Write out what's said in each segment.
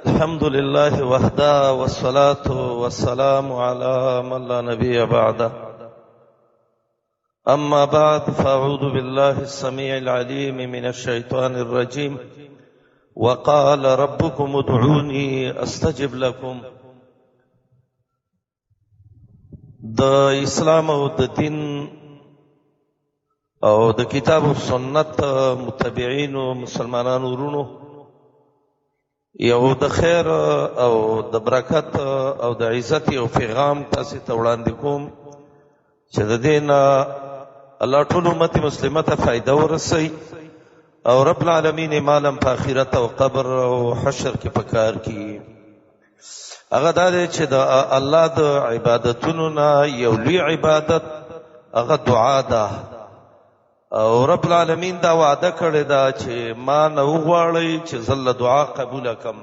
الحمد لله وحده والصلاة والسلام على من لا نبي بعده. أما بعد، فأعوذ بالله السميع العليم من الشيطان الرجيم. وقال ربكم ادعوني أستجب لكم. د اسلام او د دین او د کتاب او سنت متبعین او مسلمانانو ورونو، یو د خیر او د برکت او د عزت یو پیغام تاسو ته وړاندې کوم چې د دین الله ټول امت مسلمه ته فائدہ ورسي او رب العالمین مالم په آخرت او قبر او حشر کې پکار کی. هغه دا دی چې د الله د عبادتونو نه یو لوی عبادت هغه دعا ده، او رب العالمین دا وعده کړې ده چې ما نه وغواړئ چې زه له دعا قبوله کم.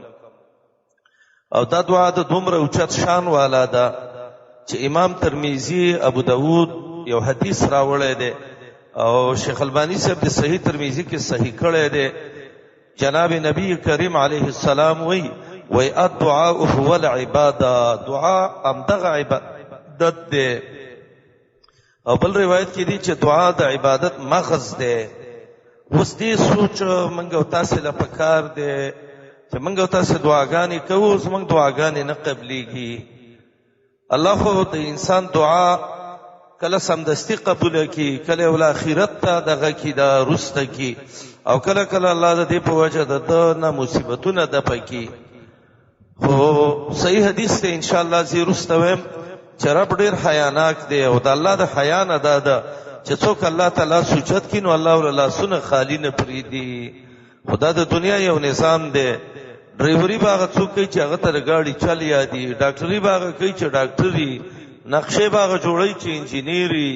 او دا دعا د دومره اوچت شان والا ده چې امام ترمذي، ابو داود یو حدیث راوړی دی او شیخ البانی صاحب د صحیح ترمذي کې صحیح کړی دی. جناب نبی کریم علیه السلام وی وی الدعاء هو العباده، دعا همدغه عبادت دی. او بل روایت کې دی چې دعا د عبادت مغز دی. اوس دې سوچ منګ او تاسو له پکار دی چې منګ او تاسو دعاګانې کوو، زمونږ دعاګانې نه قبليږي. الله خو د انسان دعا کله سمدستي قبول کی، کله ول اخرت ته دغه کی دا رسته کی، او کله کله الله د دې په وجه د نه مصیبتونه د پکی. خو صحیح حدیث ته ان شاء الله زی رسته ویم چې رب ډیر حیاناک دی، او د الله د حیا نه دا ده چې څوک الله تعالی سوچت کین نو الله ول لاسونه خالی نه پریدي. خدا د دنیا یو نظام دی. ډرایوري باغ څوک کوي چې هغه ته ګاډي چل یادي، ډاکټري باغ کوي چې ډاکټري، نقشې باغ جوړي چې انجینری.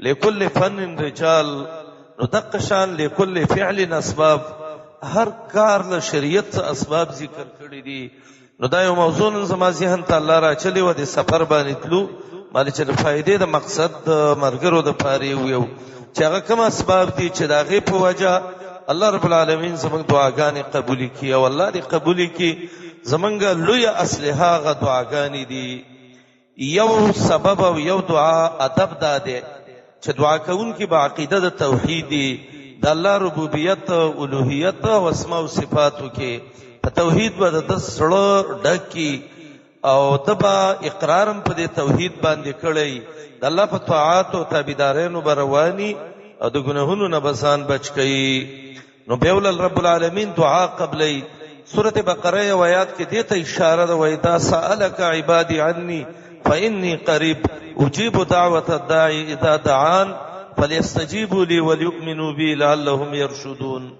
لكل فن رجال، نو دقه شان لكل فعل اسباب، هر کار له شریعت څخه اسباب ذکر کړی دي. نو دا یو موضوع نن زما ذهن ته الله را چلی و، د سفر باندې تلو مال چې د فائدې د مقصد د مرګرو د پاره یو چې هغه کوم اسباب دي چې د هغې په وجه الله رب العالمین زموږ دعاګانې قبول کړي، او الله دې قبول کړي. زمونږ لویه اصلحه هغه دعاګانې دي. یو سبب او یو دعا ادب دا دی چې دعا کوونکي به عقیده د توحید دي، د الله ربوبیت، الوهیت او اسماء او صفاتو کې په توحید به د زړه ډک کی، او د به اقرارم په دې توحید باندې کړی، د الله په طاعت او تابعدارانو به رواني او د ګناهونو نه به ځان بچ کوي. نو بیا ول رب العالمین دعا قبلې. سورة بقره یو آیات کې دې ته اشاره ده، وایي دا سألک عبادي عني فإني قریب اجیب دعوة الداعي اذا دعان فليستجیبوا لي وليؤمنوا بي لعلهم يرشدون.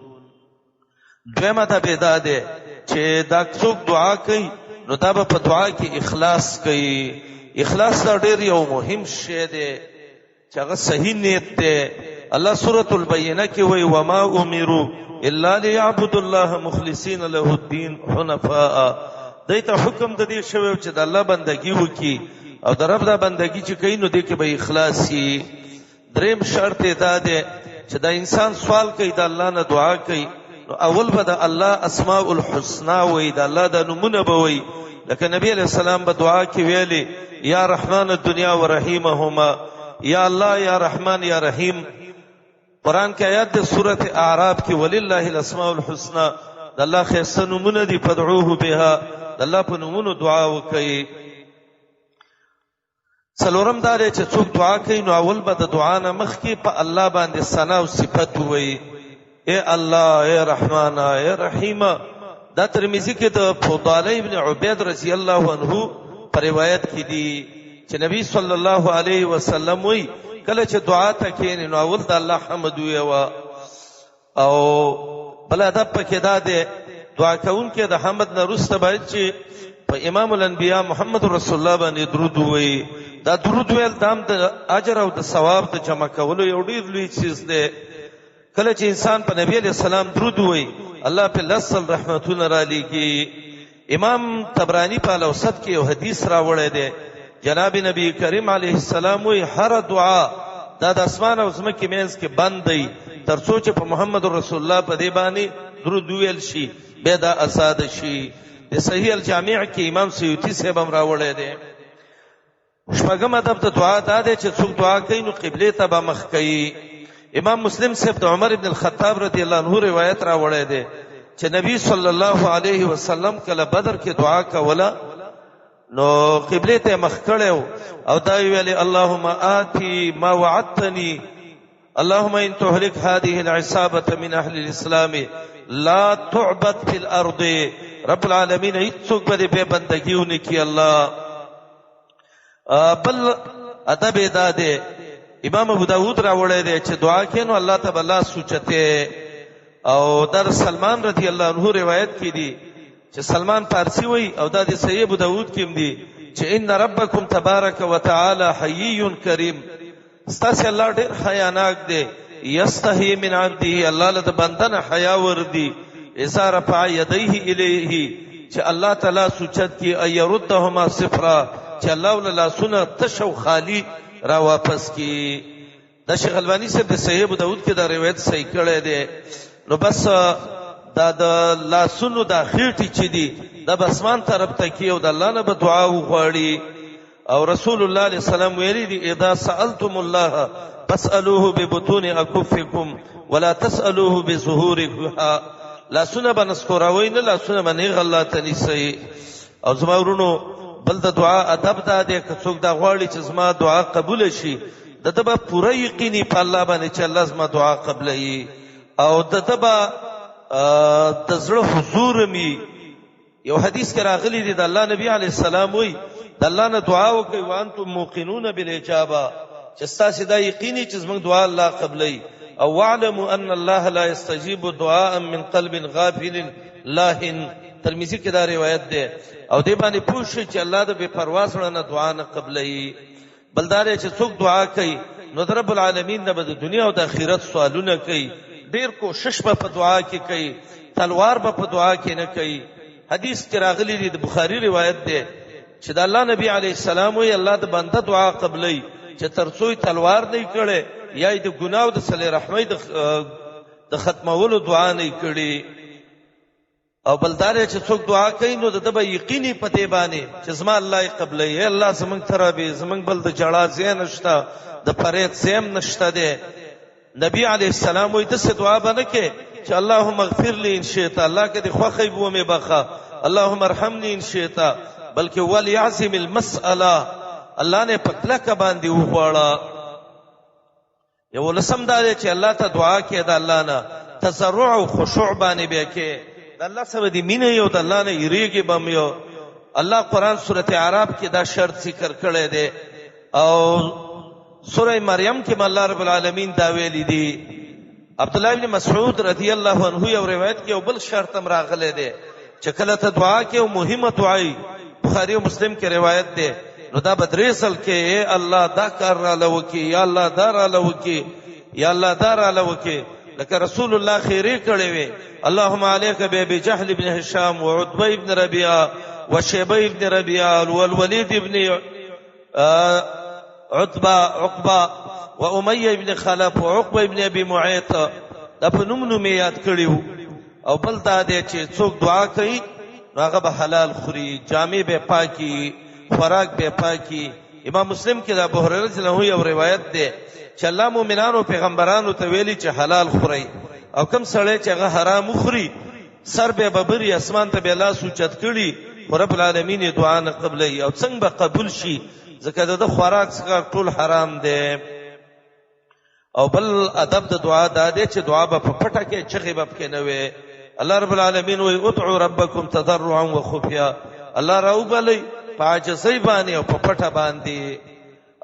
دویمه دا به دا ده چې دا څوک دعا کوي نو دا به په دعا کې اخلاص کوي. اخلاص دا ډېر یو مهم شی دی چې هغه صحیح نیت دی. الله سورة البینه کې وایي وما امروا الا ليعبدوا الله مخلصین له الدین حنفاء. دوی ته حکم د دې شوی چې د الله بندگی وکړي، او د رب دا بندگی چې کوي نو دې کې به اخلاص وي. دریم شرط یې دا دی چې دا انسان سوال کوي، د الله نه دعا کوي، نو اول به د الله اسماء الحسنا وایي، د الله د نومونه به وایي. لکه نبی علیہ السلام به دعا کې ویلي یا رحمان الدنیا ورحیمهما، یا الله یا رحمان یا رحیم. قرآن کې آیات د سورة اعراف کې ولله الاسماء الحسنا، د الله ښایسته نومونه دي، فادعوه بها، د الله په نومونو دعا وکړئ. څلورم دا دی چې څوک دعا کوي نو اول به د دعا نه مخکې په الله باندې ثنا او صفت ووایي، ای الله، ای رحمان، ای رحیم. دا ترمذي کې د فضاله ابن عبید رضی الله عنه په روایت کې دی چې نبی صلی الله علیه وسلم وایي کله چې دعا ته کښېنې نو اول د الله حمد ووایه. او بل ادب پکې دا دی، دعا کوونکی د حمد نه وروسته باید چې په امام الانبیاء محمد رسول الله باندې درود ووایي. دا درود ویل دا هم د اجر او د ثواب د جمع کولو یو ډېر لوی څیز دی. کله چې انسان په نبی علیہ السلام درود ووایي الله په لس رحمتونه را لیږي. امام طبرانی په الاوسط کې یو حدیث راوړی دی، جناب نبی کریم علیه السلام وایي هره دعا دا د اسمان او ځمکې منځ کې بند دی تر څو چې په محمد رسول الله په دې باندې درود وویل شي، بیا دا آزاد شي. د صحیح الجامع کې امام سیوطي صاحب هم راوړی دی. شپږم ادب د دعا دا دی چې څوک دعا کوي نو قبله ته به مخ کوي. امام مسلم صاحب د عمر ابن الخطاب رضی الله عنه روایت راوړی دی چې نبی صلی الله علیه وسلم کله بدر کې دعا کوله نو قبله ته مخ کړو او دا ویل، اللهم آتی ما وعدتنی، اللهم ان تهلك هذه العصابه من اهل الاسلام لا تعبد في الارض. رب العالمین هیڅوک به به بندگی ونکي الله. بل ادب دا دی، امام ابو داود راوړی دی چې دعا کې نو الله تعالی سوچته. او در سلمان رضی الله عنه روایت کې دی چې سلمان فارسی وای، او دا د صحیح ابو داود کې دی چې ان ربکم تبارک وتعالى حیی کریم، ستاسو الله ډیر حیاناک دی، یستحی من عبده، الله له بندن حیا ور دی، اذا رفع یدیه الیه، چې الله تعالی سوچت کی، ایردهما صفرا، چې الله ول لاسونه تشو خالی را واپس کی. د شیخ البانی صاحب د صحیح ابو داود کې دا روایت صحیح کړی دی. نو بس دا د لاسونو د خېټې چې دي د بسمان طرف ته کی او د الله نه به دعا وغواړي. او رسول الله علیه السلام ویلي دي، اذا سالتم الله فاسالوه ببطون اکفکم ولا تسالوه بظهورها. لاسونه به نسکوراوي نه، لاسونه به نه غلا ته نیسي. او زما ورونو، بل د دعا ادب دا دی که څوک دا غواړي چې زما دعا قبول شي، د ده به پوره یقیني په الله باندې چې الله زما دعا قبلوي، او د ده به د زړه حضور می. یو حدیث کې راغلی دی، د الله نبی علی السلام وی، د الله نه دعا وکړئ وانتم موقنون بالاجابه، چې ستاسو دا یقیني چې زموږ دعا الله قبلوي. او واعلموا ان الله لا يستجيب دعاء من قلب غافل لاهن، ترمذی کې دا روایت ده. او دې باندې پوه شئ چې الله د بے پروا سره نه دعا نه قبلوي. بلدار چې څوک دعا کوي نو د رب العالمین نه به د دنیا او د آخرت سوالونه کوي، ډیر کوشش به په دعا کې کوي، تلوار به په دعا کې نه کوي. حدیث کې راغلی دی، د بخاری روایت دی چې د الله نبی علی السلام وی، الله د بنده دعا قبلوي چې ترڅو تلوار نه کړي یا د ګناه او د صله رحمۍ د ختمولو دعا نه کړي. او بلدار چې څوک دعا کوي نو د به یقیني په دې باندې چې زما الله یې قبلوي. الله زمونږ ترابي، زمونږ بل د جړا ځای نشته، د پرېت ځای نشته دی. نبی علی السلام وی، داسې دعا به نه کې چې اللهم اغفر لي ان شئت، الله که دې خوښه وي ومې بخښه، اللهم ارحمني ان شئت، بلکې وليعزم المسأله، الله نه په کلکه باندې وغواړه. یو لسم دا دی چې الله ته دعا کې د الله نه تضرع او خشوع باندې بیا کې، د الله سره دی مینه یو، د الله نه یریږي بم یو. الله قرآن سورته اعراف کې دا شرط ذکر کړی دی، او سوره مریم کې الله رب العالمین دا ویلي دي. عبد الله ابن مسعود رضی الله عنه یو روایت کې یو بل شرط هم راغلی دی چې کله ته دعا کې او مهمه دعا، بخاری او مسلم کې روایت دی، نو دا بدرې سل کې، اے الله دا کار را لوکي، یا الله دا را لوکي، یا الله دا را لوکي، لکه رسول الله خیره کړي وي، اللهم عليك بأبي جهل بن هشام وعتبة ابن ربيعة وشيبة ابن ربيعة والوليد ابن عتبة عقبة وأمية ابن خلف وعقبة ابن أبي معيط. دا په نوم نوم یاد کړیو. او بل دا دی چې څوک دعا کوي نو هغه به حلال خوري، جامې به پاکي، خوراک به پاکي. امام مسلم کې د ابو هريره رضی الله عنه یو روایت دی چې الله مؤمنانو پیغمبرانو ته ویلي چې حلال خورئ، او کم سړی چې هغه حرام خوري سر به ببري، اسمان ته به لاس اوچت کړي، خو رب العالمین یې دعا نه قبلوي. او څنګه به قبول شي؟ ځکه د خوراک څخه ټول حرام دی. او بل ادب د دعا دا دی چې دعا به په پټه کې، چغې به پکې نه وي. الله رب العالمین وایي، ادعو ربکم تضرعا وخفیا، الله راوبلئ په عاجزۍ باندې او په پټه باندې.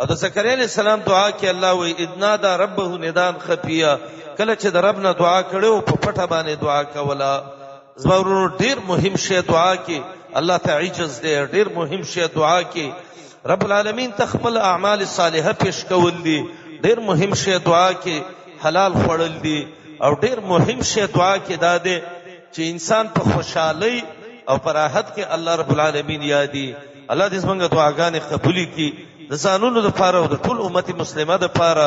او د زکریا علیه السلام دعا کې الله وایي، اذ نادى ربه نداء خفیا، کله چې د رب نه دعا کړو په پټه باندې دعا کوله. زما ورونو، ډیر مهم شی دعا کې الله ته عجز دی، ډیر مهم شی دعا کې رب العالمین ته خپل اعمال صالحه پیش کول دي، ډیر مهم شی دعا کې حلال خوړل دي، او ډیر مهم شی دعا کې دا دی چې انسان په خوشحالۍ او په راحت کې الله رب العالمین یادي. الله دې زمونږ دعاګانې قبولې کړي د ځانونو دپاره او د ټول امت مسلمه دپاره،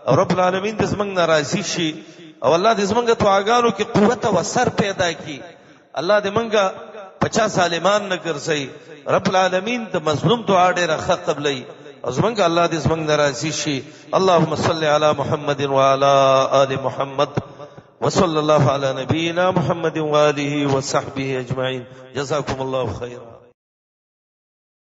او رب العالمین دې زمونږ ناراضي شي، او الله دې زمونږ دعاګانو کې قوت او اثر پیدا کړي. الله دې مونږ په چا ظالمان نه ګرځئ. رب العالمین د مظلوم دعا ډېره ښه قبلوي او زمونږ الله دې زمونږ نه راضي شي. اللهم صل علی محمد وعلى آل محمد وصلى الله على نبينا محمد وآله وصحبه أجمعين. جزاكم الله خيرا.